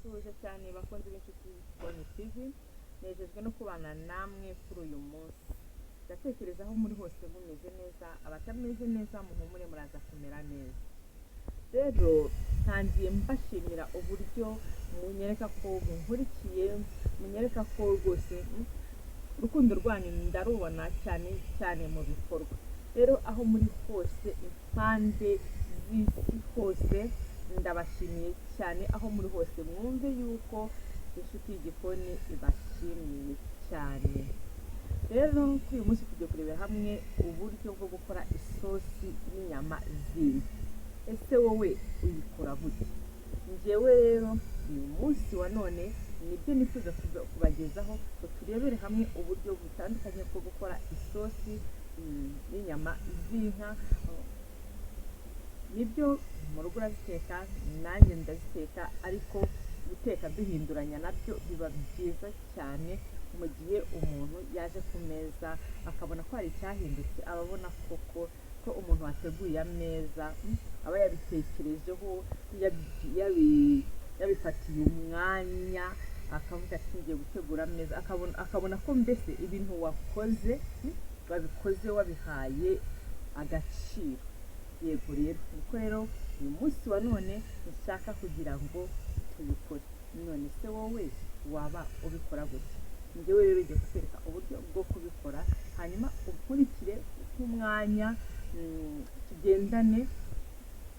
Ndabasuhuje cyane bakunzi b'inshuti y'Igikoni TV. Nejejwe no kubana namwe kuri uyu munsi. Ndatekereza aho muri hose mumeze neza, abatameze neza muhumure, muraza kumera neza. Rero ntangiye mbashimira uburyo munyereka ko munkurikiye, munyereka ko rwose urukundo rwanyu ndarubona cyane cyane mu bikorwa. Rero aho muri hose, impande z'isi hose, ndabashimiye cyane. Aho muri hose mwumve yuko Inshuti y'Igikoni ibashimiye cyane. Rero kuri uyu munsi tugiye kurebera hamwe uburyo bwo gukora isosi y'inyama z'inka. Ese wowe uyikora gute? Njyewe rero uyu munsi wa none nibyo nifuza kubagezaho, ngo turebere hamwe uburyo butandukanye bwo gukora isosi y'inyama z'inka. Nibyo, mu rugo uraziteka, nanjye ndaziteka, ariko guteka duhinduranya nabyo biba byiza cyane. Mu gihe umuntu yaje ku meza akabona ko hari icyahindutse, aba abona koko ko umuntu wateguye ameza aba yabitekerejeho, yabifatiye umwanya, akavuga ati: "Ngiye gutegura ameza." Akabona ko mbese ibintu wakoze, wabikoze wabihaye agaciro. Yego rero, niko rero uyu munsi wa none nshaka kugira ngo tubikore. None se wowe waba ubikora gute? Njyewe rero ngiye kukwereka uburyo bwo kubikora, hanyuma ukurikire nk'umwanya, tugendane.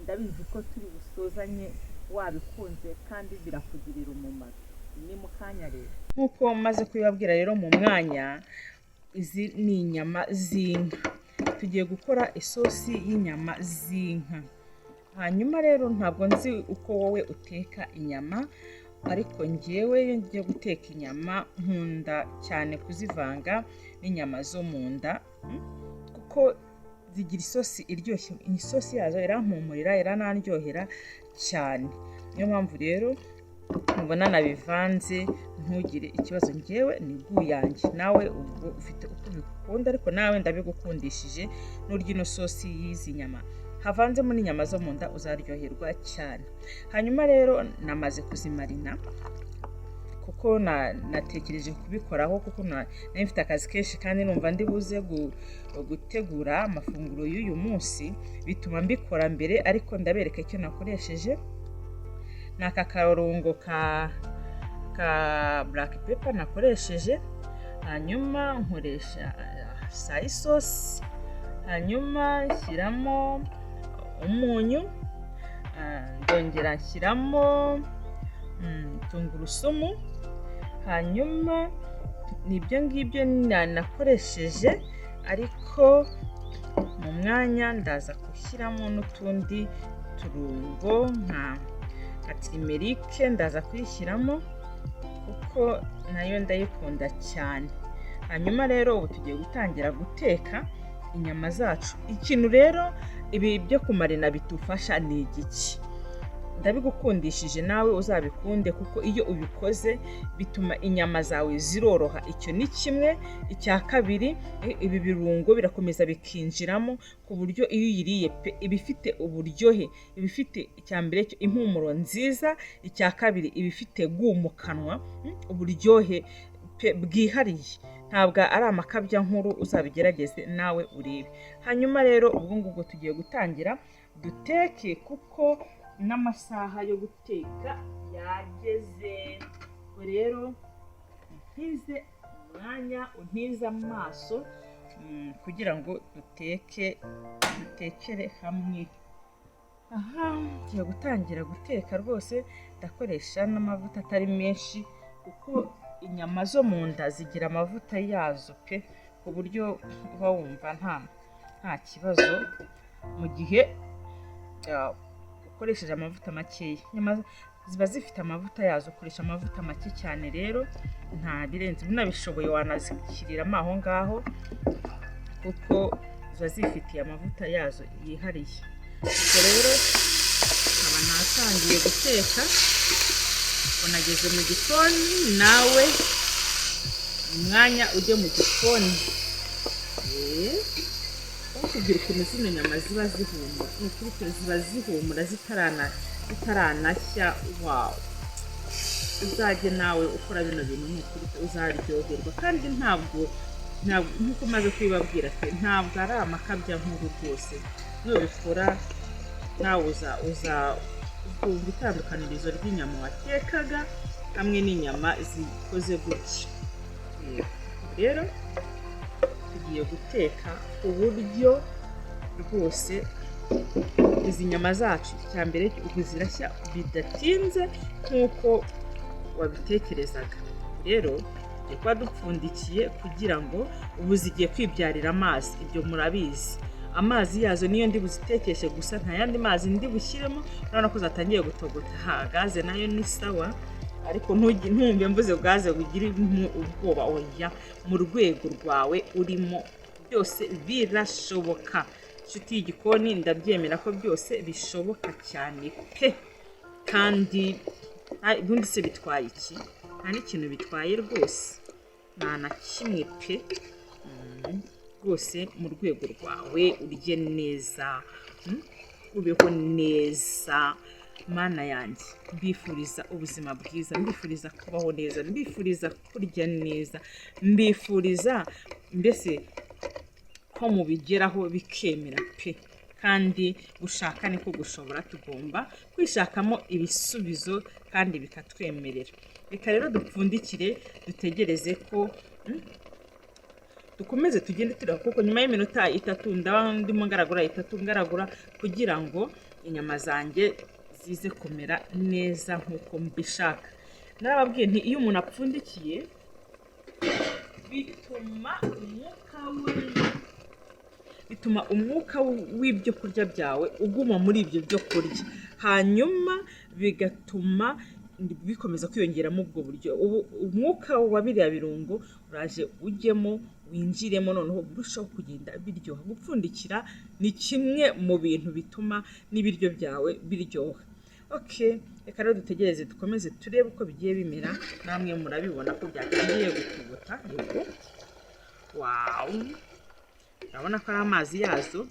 Ndabizi ko turi busozanye wabikunze kandi birakugirira umumaro. Ni mu kanya rero. Nk'uko maze kubibabwira rero mu mwanya, izi ni inyama z'inka. Tugiye gukora isosi y'inyama z'inka. Hanyuma rero ntabwo nzi uko wowe uteka inyama, ariko ngewe iyo ngiye guteka inyama nkunda cyane kuzivanga n'inyama zo mu nda, kuko zigira isosi iryoshye. Isosi yazo irampumurira, iranaryohera cyane. Niyo mpamvu rero mubona nabivanze. Ntugire ikibazo, ngewe ni yanjye, nawe ubwo ufite uko ubikunda, ariko nawe ndabigukundishije. Nurya ino sosi y'izi nyama havanzemo n'inyama zo mu nda, uzaryoherwa cyane. Hanyuma rero namaze kuzimarina kuko natekereje kubikoraho, kuko nari mfite akazi kenshi kandi numva ndi buze gutegura amafunguro y'uyu munsi, bituma mbikora mbere. Ariko ndabereka icyo nakoresheje. Ni aka karungo ka black pepper nakoresheje, hanyuma nkoresha soya sauce, hanyuma nshyiramo umunyu, ndongera nshyiramo tungurusumu. Hanyuma nibyo ngibyo nakoresheje, ariko mu mwanya ndaza gushyiramo n'utundi turungo nka turmeric. Ndaza kuyishyiramo kuko nayo ndayikunda cyane. Hanyuma rero ubu tugiye gutangira guteka inyama zacu. Ikintu rero ibi byo kumarina bidufasha ni igiki? Ndabigukundishije, nawe uzabikunde, kuko iyo ubikoze bituma inyama zawe ziroroha. Icyo ni kimwe. Icya kabiri, ibi birungo birakomeza bikinjiramo, ku buryo iyo uyiriye pe iba ifite uburyohe, iba ifite, icya mbere cyo, impumuro nziza. Icya kabiri, iba ifite goût mu kanwa, uburyohe pe bwihariye. Ntabwo ari amakabya nkuru, uzabigerageze nawe urebe. Hanyuma rero ubwo ngubwo tugiye gutangira duteke, kuko n'amasaha yo guteka yageze. Ubwo rero untize umwanya, untize amaso, kugira ngo duteke, dutekere hamwe. Aha ngiye gutangira guteka rwose. Ndakoresha n'amavuta atari menshi, kuko inyama zo mu nda zigira amavuta yazo pe, ku buryo uba wumva nta kibazo mu gihe ukoresheje amavuta makeya. Inyama ziba zifite amavuta yazo. Ukoresha amavuta make cyane rero, nta birenze. Unabishoboye wanazishyiriramo aho ngaho, kuko ziba zifitiye amavuta yazo yihariye. Ubwo rero nkaba natangiye guteka, ubwo nageze mu gikoni. Nawe umwanya ujye mu gikoni. Bakubwira ukuntu zino nyama ziba zihumura. Ni ukuri pe, ziba zihumura zitaranashya. Wow! Uzajye nawe ukora bino bintu, ni ukuri uzaryoherwa. Kandi ntabwo, nk'uko umaze kubibabwira pe, ntabwo ari amakabya nkuru rwose. Nubikora nawe uza uzumva itandukanirizo ry'inyama watekaga hamwe n'inyama zikoze gutya. Yego. Rero tugiye guteka ku buryo rwose izi nyama zacu, icya mbere, ubu zirashya bidatinze nk'uko wabitekerezaga. Rero tugiye kuba dupfundikiye kugira ngo ubu zigiye kwibyarira amazi. Ibyo murabizi, amazi yazo niyo ndi buzitekeshe gusa, nta yandi mazi ndi bushyiremo. Urabona ko zatangiye gutogota. Ha, gaze nayo ni sawa, ariko ntumve mvuze gaze ngo ugire ubwoba. Oya, mu rwego rwawe urimo byose birashoboka. Inshuti y'igikoni, ndabyemera ko byose bishoboka cyane pe. Kandi ubundi se bitwaye iki? Nta n'ikintu bitwaye rwose, nta na kimwe pe. Rwose mu rwego rwawe urye neza, ubeho neza. Mana yanjye, mbifuriza ubuzima bwiza, mbifuriza kubaho neza, mbifuriza kurya neza, mbifuriza mbese ko mubigeraho bikemera pe. Kandi gushaka niko gushobora, tugomba kwishakamo ibisubizo kandi bikatwemerera. Reka rero dupfundikire, dutegereze ko dukomeze tugende tureba, kuko nyuma y'iminota 3 ndaba ndimo ngaragura, 3 ngaragura, kugira ngo inyama zanjye zize kumera neza nk'uko mbishaka. Narababwiye nti iyo umuntu apfundikiye bituma umwuka we, bituma umwuka w'ibyo kurya byawe uguma muri ibyo byo kurya, hanyuma bigatuma bikomeza kwiyongeramo ubwo buryo. Ubu umwuka wa biriya birungo uraje ujyemo, winjiremo, noneho birushaho kugenda biryoha. Gupfundikira ni kimwe mu bintu bituma n'ibiryo byawe biryoha. Okay, reka rero dutegereze, dukomeze turebe uko bigiye bimera. Namwe murabibona ko byatangiye gutogota. Yego, wow, urabona ko ari amazi yazo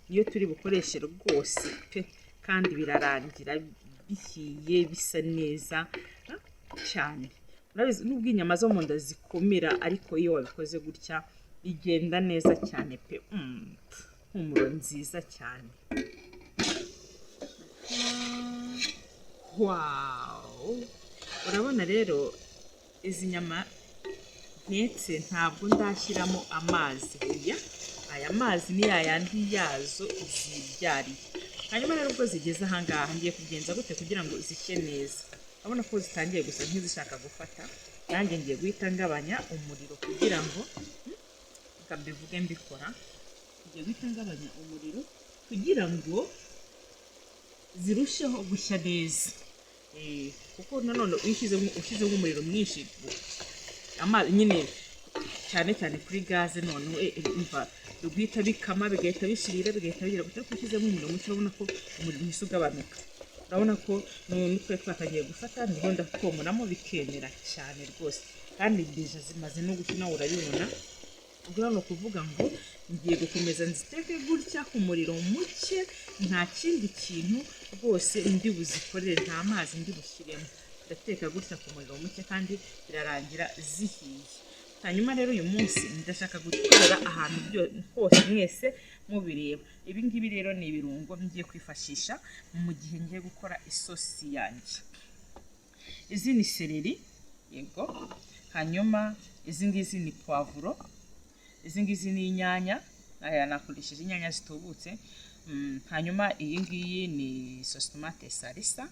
niyo turi bukoreshe rwose pe. Kandi birarangira bihiye, bisa neza cyane. Urabizi, nubwo inyama zo mu nda zikomera, ariko iyo wabikoze gutya bigenda neza cyane pe. Impumuro nziza cyane. Wow, urabona rero izi nyama ntetse ntabwo ndashyiramo amazi. Oya, aya mazi ni yayandi yazo zibyariye. Hanyuma rero ubwo zigeze ahangaha, ngiye kugenza gute kugira ngo zishye neza? Urabona ko zitangiye gusa nk'izishaka gufata. Nanjye ngiye guhita ngabanya umuriro kugira ngo, reka mbivuge mbikora, ngiye guhita ngabanya umuriro kugira ngo zirusheho gushya neza. Kuko nanone iyo ushyizemo umuriro mwinshi, amazi nyine, cyane cyane kuri gaze, noneho umva guhita bikama, bigahita bishirira, bigahita bigira gutya. Ariko ushyizemo umuriro muke, urabona ko umuriro uhise ugabanuka. Urabona ko n'utwe twatangiye gufata, niho ndakomoramo bikemera cyane rwose. Kandi déjà zimaze no gushya, nawe urabibona. Ubwo rero ni ukuvuga ngo ngiye gukomeza nziteke gutya ku muriro muke, nta kindi kintu rwose ndi buzikorere, nta mazi ndi bushyiremo. Ndateka gutya ku muriro muke kandi birarangira zihiye. Hanyuma rero uyu munsi ndashaka gukorera ahantu hose mwese mubireba. Ibi ngibi rero ni ibirungo ngiye kwifashisha mu gihe ngiye gukora isosi yanjye. Izi ni céleri, yego. Hanyuma izi ngizi ni poivron, izi ngizi ni inyanya. Aya nakoresheje inyanya zitubutse. Hanyuma iyi ngiyi ni sauce tomate salsa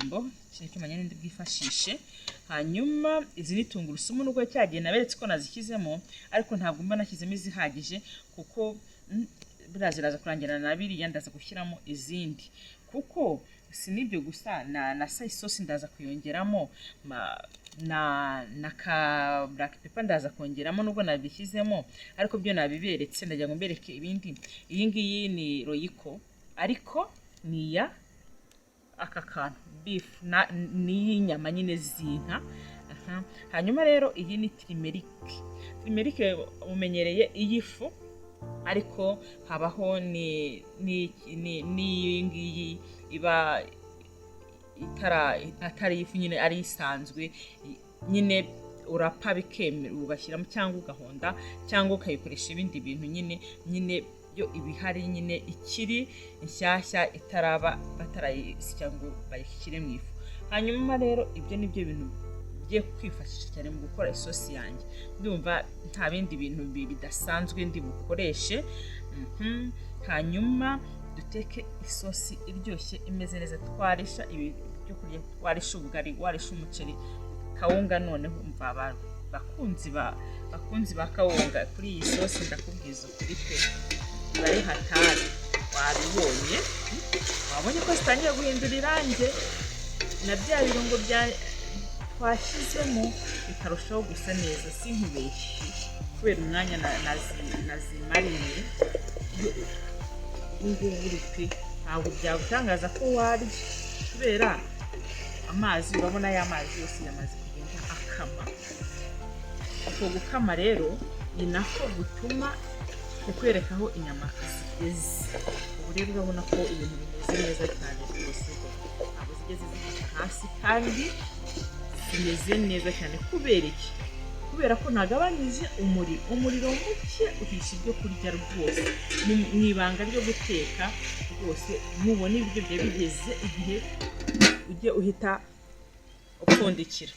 ambo, iki ni cyuma nyine ndi bwifashishe. Hanyuma izi ni tungurusumu, nubwo cyagiye naberetse ko nazishyizemo, ariko ntabwo mba nashyizemo izihagije, kuko buriya ziraza kurangirana na biriya, ndaza gushyiramo izindi. Kuko si n'ibyo gusa, na soy sauce ndaza kuyongeramo, na ka black pepper ndaza kongeramo, nubwo nabishyizemo, ariko byo nabiberetse, ndagira ngo mbereke ibindi. Iyi ngiyi ni Royco, ariko ni iya aka kantu beef, ni iy'inyama nyine z'inka. Aha. Hanyuma rero iyi ni turmeric. Turmeric mumenyereye iy'ifu, ariko habaho ni n'iyi ngiyi iba itara atari ifu nyine, ari isanzwe nyine, urapa bikemera ugashyiramo, cyangwa ugahonda, cyangwa ukayikoresha ibindi bintu nyine yo ibihari nyine ikiri nshyashya, itaraba batarayisya ngo bayishyire mu ifu. Hanyuma rero ibyo ni byo bintu ngiye kwifashisha cyane mu gukora isosi yanjye. Ndumva nta bindi bintu bidasanzwe ndi bukoreshe. Hanyuma duteke isosi iryoshye, imeze neza, twarisha ibi byo kurya, warisha ubugari, warisha umuceri, kawunga. Noneho umva, abantu bakunzi ba kawunga, kuri iyi sosi ndakubwiza ukuri pe, bari hatari. Wabibonye, wabonye ko zitangiye guhindura irangi, na bya birungo bya twashyizemo bikarushaho gusa neza. Sinkubeshye, kubera umwanya nazimariye, ubu ngubu uri pe, ntabwo byagutangaza ko warya, kubera amazi. Urabona ya mazi yose yamaze kugenda akama. Uko gukama rero ni nako gutuma kukwereka aho inyama zigeze. Ubu rero urabona ko ibintu bimeze neza cyane rwose, ntabwo zigeze zifata hasi kandi zimeze neza cyane. Kubera iki? Kubera ko ntagabanyije umuriro. Umuriro muke uhisha ibyo kurya rwose. Mu ibanga ryo guteka rwose, nubona ibiryo byawe bigeze igihe, ujye uhita upfundikira.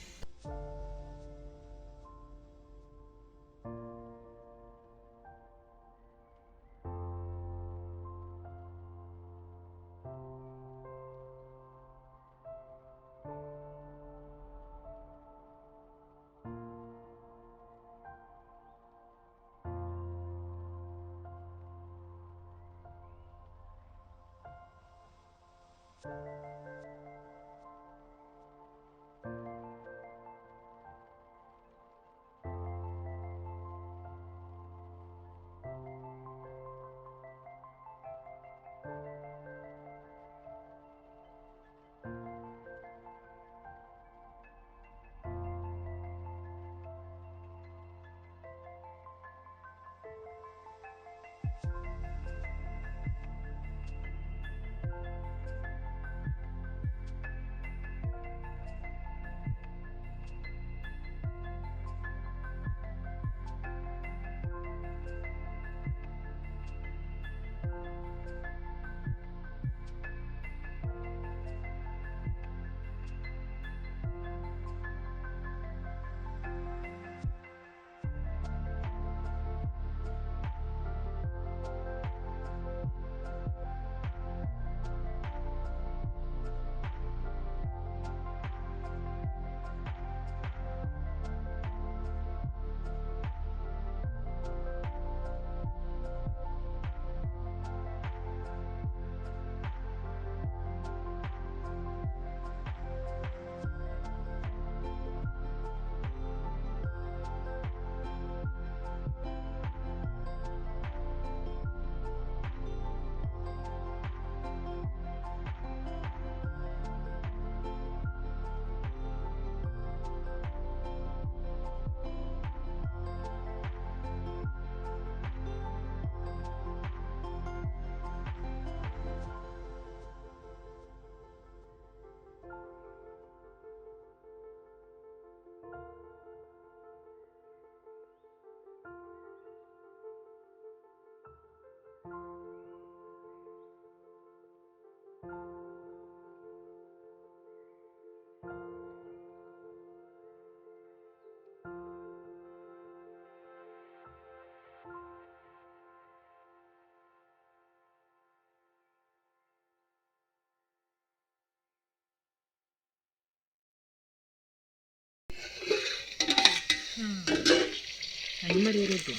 Hanyuma rero do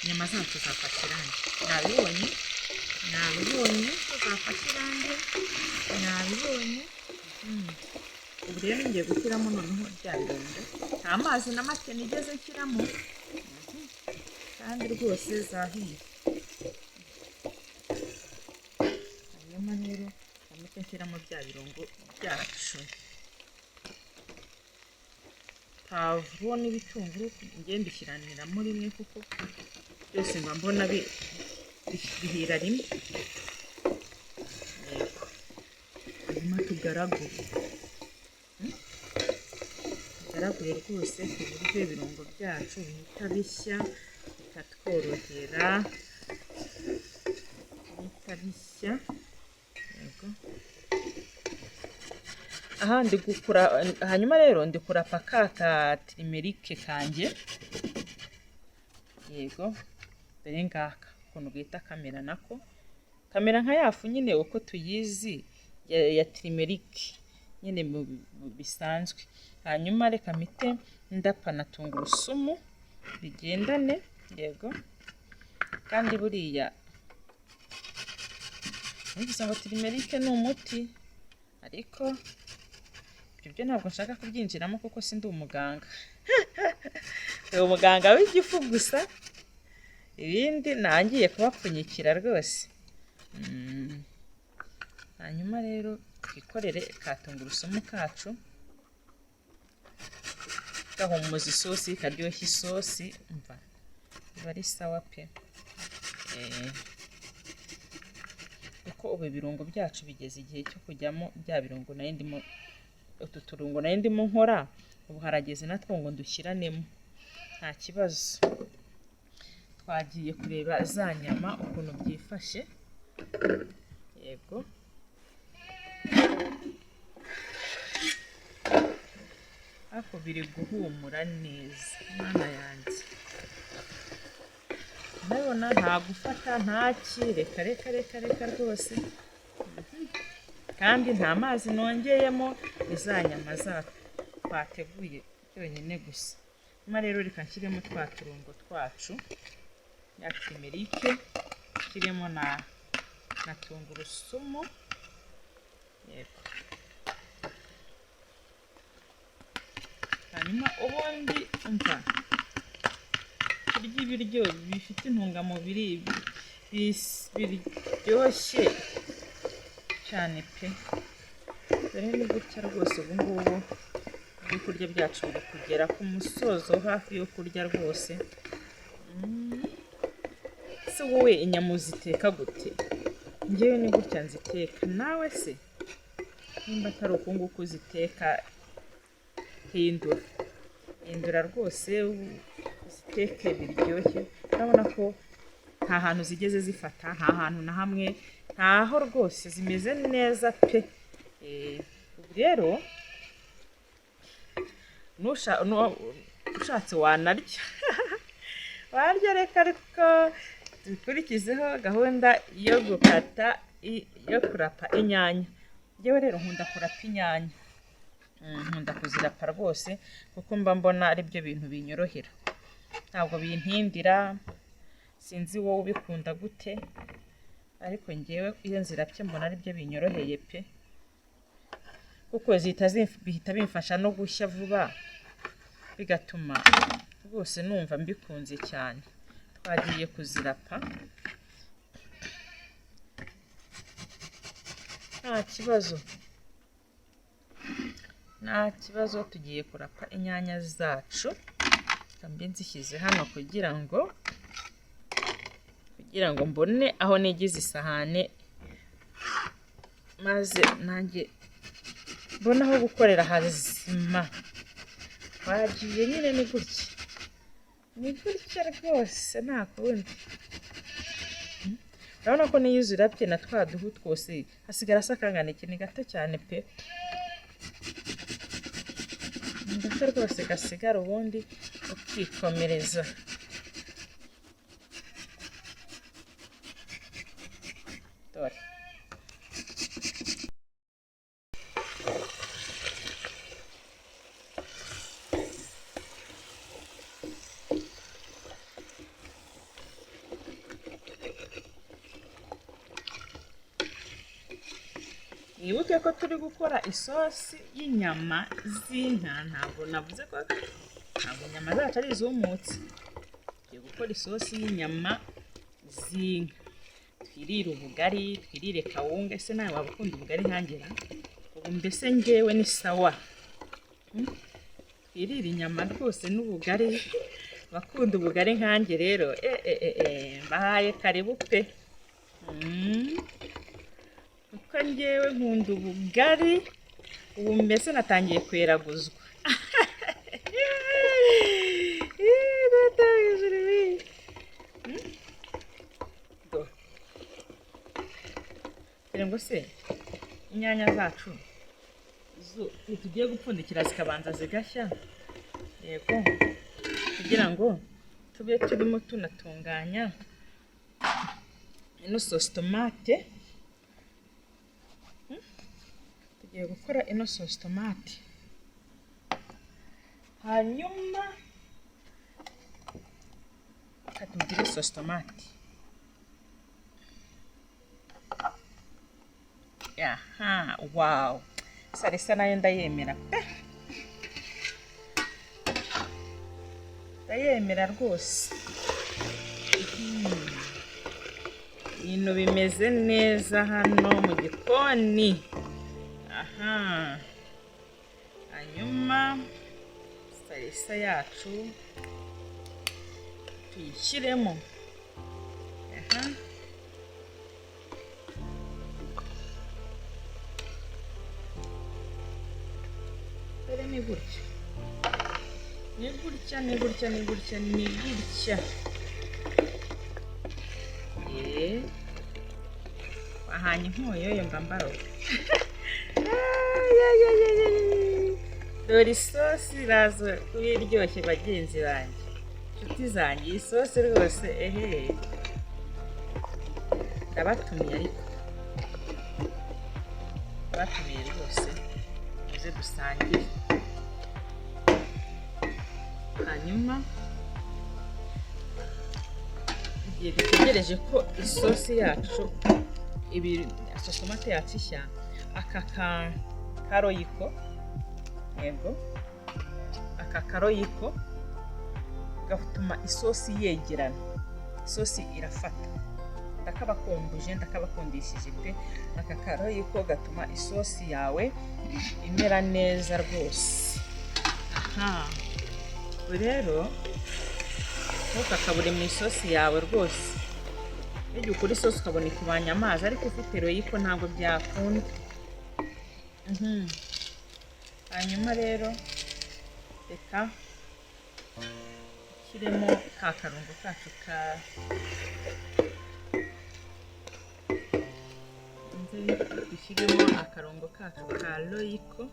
inyama zacu zafashe irangi. Nabibonye, nabibonye ko zafashe irangi, nabibonye. Ubu rero ngiye gushyiramo noneho bya birungo. Nta mazi na make nigeze nshyiramo, kandi rwose zahiye. Hanyuma rero ndamutse nshyiramo bya birungo byacu, pavuro n'ibitunguru. Ngiye mbishyiraniramo rimwe kuko byose mba mbona bihira rimwe. Yego. Hanyuma Tubigaragure, tubigaragure rwose ku buryo ibirungo byacu bihita bishya, bikatworohera, bihita bishya. Yego. Aha ndi gukura, hanyuma rero ndi kurapa ka turmeric kanjye. Yego, dore ngaka ukuntu bita kamera, nako kamera nka yafu nyine uko tuyizi ya turmeric nyine mu bisanzwe. Hanyuma reka mpite ndapa na tungurusumu bigendane. Yego, kandi buriya numvise ngo turmeric ni umuti, ariko ibyo byo ntabwo nshaka kubyinjiramo kuko sindi umuganga. Ndi umuganga w'igifu gusa, ibindi nangiye kubapfunyikira rwose. Hanyuma rero twikorere ka tungurusumu kacu, gahumuza isosi, karyoshya isosi, umva biba ari sawa pe. Kuko ubu ibirungo byacu bigeze igihe cyo kujyamo bya birungo nari ndimo, utu turungo nari ndimo nkora, ubu harageze natwo ngo dushyiranemo, nta kibazo. Twagiye kureba za nyama ukuntu byifashe. Yego, ariko biri guhumura neza, Mana yanjye, ndabona nta gufata, ntaki, reka reka reka reka rwose. Kandi nta mazi nongeyemo, ni za nyama zacu twateguye byonyine gusa. Nyuma rero reka nshyiremo twa turungo twacu, ya turmeric, nshyiremo na tungurusumu. Yego, hanyuma ubundi umva turya ibiryo bifite intungamubiri, biryoshye cyane pe. Dore ni gutya rwose, ubu ngubu ibyo kurya byacu biri kugera ku musozo, hafi yo kurya rwose. Se wowe inyama uziteka gute? Njyewe ni gutya nziteka. Nawe se nimba atari uku nguku uziteka, hindura, hindura rwose, uziteke biryoshye. Urabona ko nta hantu zigeze zifata, nta hantu na hamwe, ntaho rwose, zimeze neza pe. Ubu rero ushatse wanarya, warya. Reka ariko dukurikizeho gahunda yo gukata, yo kurapa inyanya. Njyewe rero nkunda kurapa inyanya. Nkunda kuzirapa rwose kuko mba mbona ari byo bintu binyorohera, ntabwo bintindira. Sinzi wowe ubikunda gute, ariko njyewe iyo nzirapye mbona ari byo binyoroheye pe, kuko bihita bimfasha no gushya vuba, bigatuma rwose numva mbikunze cyane. Twagiye kuzirapa, nta kibazo, nta kibazo. Tugiye kurapa inyanya zacu. Reka mbe nzishyize hano kugira ngo mbone aho nigize isahane, maze nanjye mbone aho gukorera hazima. Twagiye nyine, ni gutya, ni gutya rwose, nta kundi. Urabona ko niyo uzirapye na twa duhu twose hasigara asa akangana iki, ni gato cyane pe, ni gato rwose gasigara, ubundi ukikomereza. Dore mwibuke ko turi gukora isosi y'inyama z'inka. Ntabwo navuze ko ntabwo inyama zacu ari izumutse. Tugiye gukora isosi y'inyama z'inka, twirire ubugari, twirire kawunga. Ese nawe waba ukunda ubugari nkangera? Ubu mbese ngewe ni sawa. Twirire inyama rwose n'ubugari. Abakunda ubugari nkanjye rero, mbahaye karibu pe. Kuko ngewe nkunda ubugari. Ubu mbese natangiye kweraguzwa. Data w'ijuru we. Do. Kugira ngo se inyanya zacu zo ntitugiye gupfundikira zikabanza zigashya, yego, kugira ngo tube turimo tunatunganya ino sauce tomate. Tugiye gukora ino sauce tomate, hanyuma reka tugire sauce tomate. Aha, wow, salsa nayo ndayemera pe, ndayemera rwose. Ibintu bimeze neza hano mu gikoni. Aha, hanyuma salsa yacu tuyishyiremo. Aha, dore ni gutya, ni gutya, ni gutya, ni gutya, ni gutya. Wahanye inkuyo mba mbaroga. Dore isosi iraza kuba iryoshye, bagenzi banjye, inshuti zanjye. Iyi sosi rwose, ehe, ndabatumiye, ariko ndabatumiye rwose, muze dusangire. Hanyuma igihe dutegereje ko isosi yacu, ibi sauce tomate yacu ishya, aka ka Royco, yego, aka ka Royco gatuma isosi yegerana, isosi irafata. Ndakabakumbuje, ndakabakundishije pe. Aka ka Royco gatuma isosi yawe imera neza rwose. Aha, ubu rero ntukakabure mu isosi yawe rwose. Iyo ukora isosi ukabona ikubanya amazi, ariko ufite Royco ntabwo byakunda. Hanyuma rero reka nshyiremo ka karungo kacu ka nze dushyiremo akarungo kacu ka Royco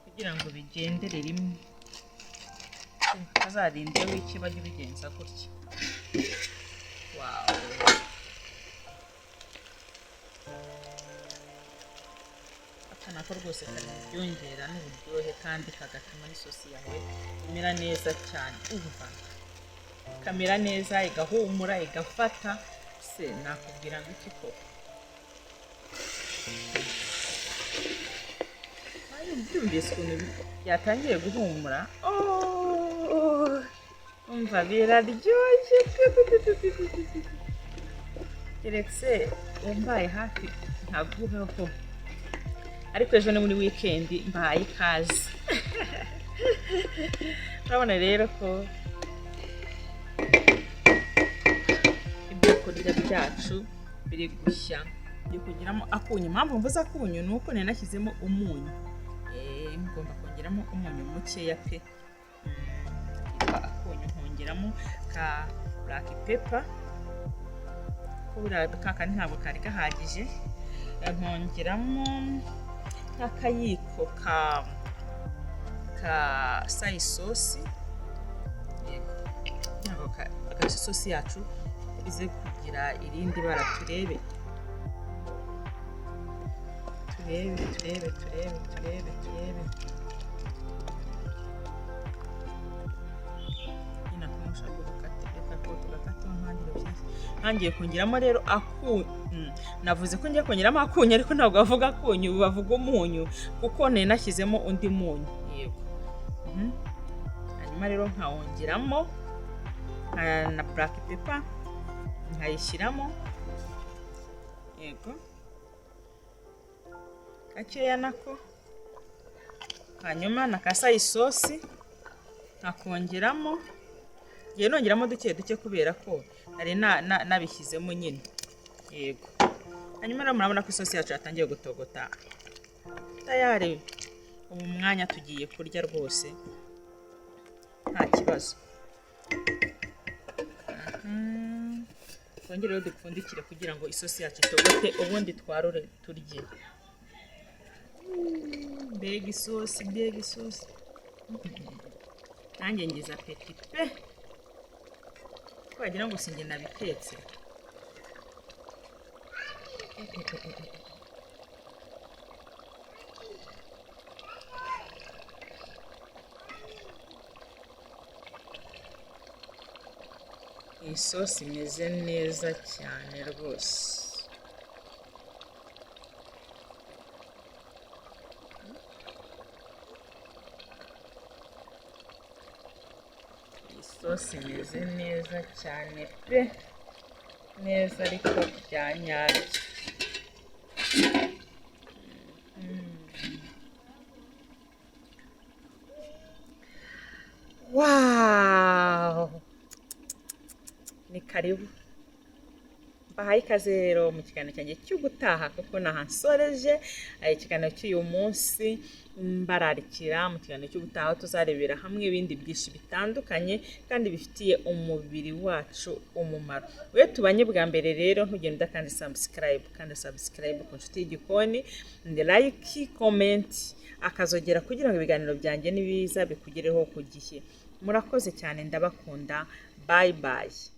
kugira ngo bigendere rimwe, utazarinde wiki bajya ubigenza gutya. Wow, aka nako rwose kari mu byongera n'uburyohe kandi kagatuma n'isosi yawe imera neza cyane. Umva, ikamera neza, igahumura, igafata. Se nakubwira ngo iki koko? Byumvise ukuntu byatangiye guhumura? Oh, umva, biraryoshye pe, pe, pe, pe, pe, pe, pe. Keretse umbaye hafi ntaguheho, ariko ejo ni muri weekend, mbahaye ikaze. Urabona rero ko ibyo kurya byacu biri gushya. Ngiye kongeramo akunyu. Impamvu mvuze akunyu ni uko nari nashyizemo umunyu. Ngomba kongeramo umunyu mukeya pe. Yitwa akunyu, nkongeramo ka black pepper ko buriya ka kandi ntabwo kari gahagije. Nkongeramo nk'akayiko ka soy sauce, yego, kugira ngo agasosi yacu ize kugira irindi bara. Turebe, turebe, turebe, turebe, turebe, turebe. Nyine akumva gukata, reka ko tugakata ntangire bushyashya. Ntangiye kongeramo rero akunyu. Navuze ko ngiye kongeramo akunyu, ariko ntabwo bavuga akunyu, bavuga umunyu, kuko nari nashyizemo undi munyu, yego. Hanyuma rero nkawongeramo na black pepper nkayishyiramo, yego, gakeya nako. Hanyuma na ka soy sauce nkakongeramo. Ngiye nongeramo duke duke kubera ko nari nabishyizemo nyine, yego. Hanyuma rero murabona ko isosi yacu yatangiye gutogota. Tayari ubu mwanya tugiye kurya rwose, nta kibazo. Twongere rero dupfundikire kugira ngo isosi yacu itogote, ubundi twarure turye. Mbega isosi, mbega isosi! Nanjye ngize appétit pe, wagira ngo sinjye nabitetse. Iyi sosi imeze neza cyane rwose. Iyi sosi imeze neza cyane pe, neza ariko bya nyabyo. Wow, ni karibu, mbahaye ikaze rero mu kiganiro cyanjye cy'ubutaha, kuko nahansoreje ikiganiro cy'uyu munsi. Mbararikira mu kiganiro cy'ubutaha, aho tuzarebera hamwe ibindi byinshi bitandukanye kandi bifitiye umubiri wacu umumaro. We tubanye bwa mbere rero, ntugende udakanda subscribe. Kandi subscribe ku Nshuti y'Igikoni, like, comment, akazogera, kugira ngo ibiganiro byanjye nibiza bikugereho ku gihe. Murakoze cyane, ndabakunda. Bye bye.